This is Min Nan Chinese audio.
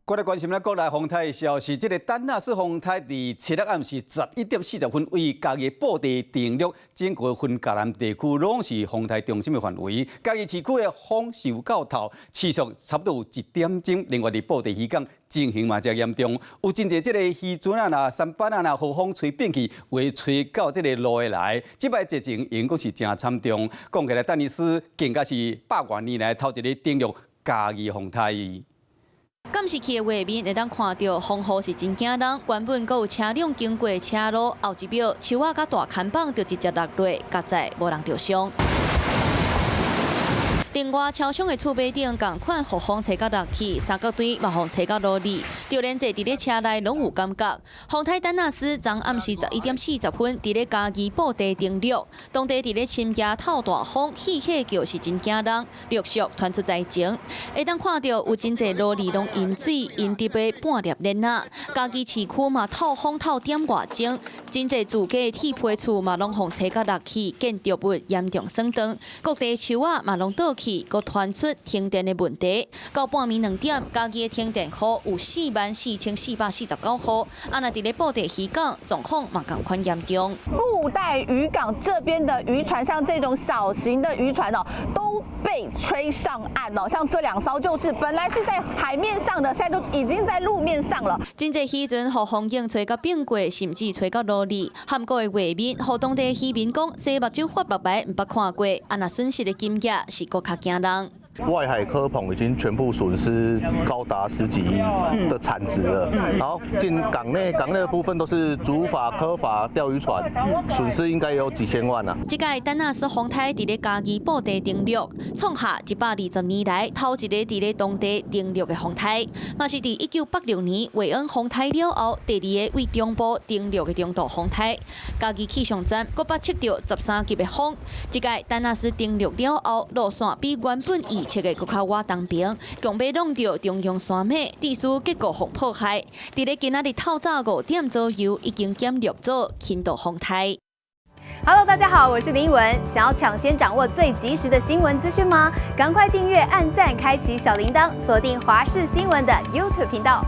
過來關心咱國內風颱的消息，這個丹納斯風颱佇七日暗時11點40分位嘉義布袋登陸，整個雲嘉南地區攏是風颱中心的範圍。嘉義市區的風是有夠透，時速差不多有一點鐘。另外佇布袋漁港情形嘛誠嚴重，有真濟這個漁船啊、啦舢板啊、啦予風吹變去，會吹到這個路的來。這擺災情仍閣是誠慘重。講起來，丹尼斯更加是百外年來頭一个登陸嘉義風颱。監視器的畫面會當看著風雨是真驚人，原本閣有車輛經過車路，後一秒樹仔佮大看板就直接落落，佳哉無人著傷。另外，超商的厝尾頂仝款予風吹甲落去，三角錐嘛予風吹甲落裡，就連坐佇咧車內攏有感覺。風颱丹納斯昨暗時11點40分，佇咧嘉義布袋登陸，當地佇咧深夜透大風，氣火就是真驚人，陸續傳出災情。會當看著有真濟勞力攏淹水，淹得欲半粒鏈仔。嘉義市區嘛透風透點外鐘，真濟住家鐵皮厝嘛攏予風吹甲落去，建築物嚴重損斷，各地樹仔嘛攏倒去，閣傳出停電的問題。到半暝2點，嘉義的停電戶有44,449戶。啊，若佇咧布袋漁港，狀況嘛仝款嚴重。布袋漁港這邊的漁船，像這種小型的漁船哦，都被吹上岸了。像這兩艘就是本來是在海面上的，現在都已經在路面上了。真濟漁船予風湧吹甲變過，甚至吹到路裡。韓國的畫面，予當地漁民講，洗目睭發目白，毋捌看過。啊，若損失的金額是閣較驚人。外海蚵棚已經全部損失高達十幾億的產值了，然後進港內港內的部分都是竹筏、蚵筏、釣魚船，損失應該有幾千萬啦。這屆丹納斯風颱佇咧嘉義布袋登陸，創下120年來頭一个佇咧當地登陸的風颱，嘛是佇1986年韋恩風颱了後第二个位中部登陸的中度風颱。嘉義氣象站閣捌測著13級的風，這屆丹納斯登陸了後，路線比原本預測的閣較倚東邊，強欲弄著中央山脈，地勢結構予破壞。佇咧今仔日透早5點左右，已經減弱做輕度風颱。 Hello，大家好，我是林文。想要搶先掌握最及時的新聞資訊嗎？趕快訂閱、按讚、開啟小鈴鐺，鎖定華視新聞的 YouTube 頻道。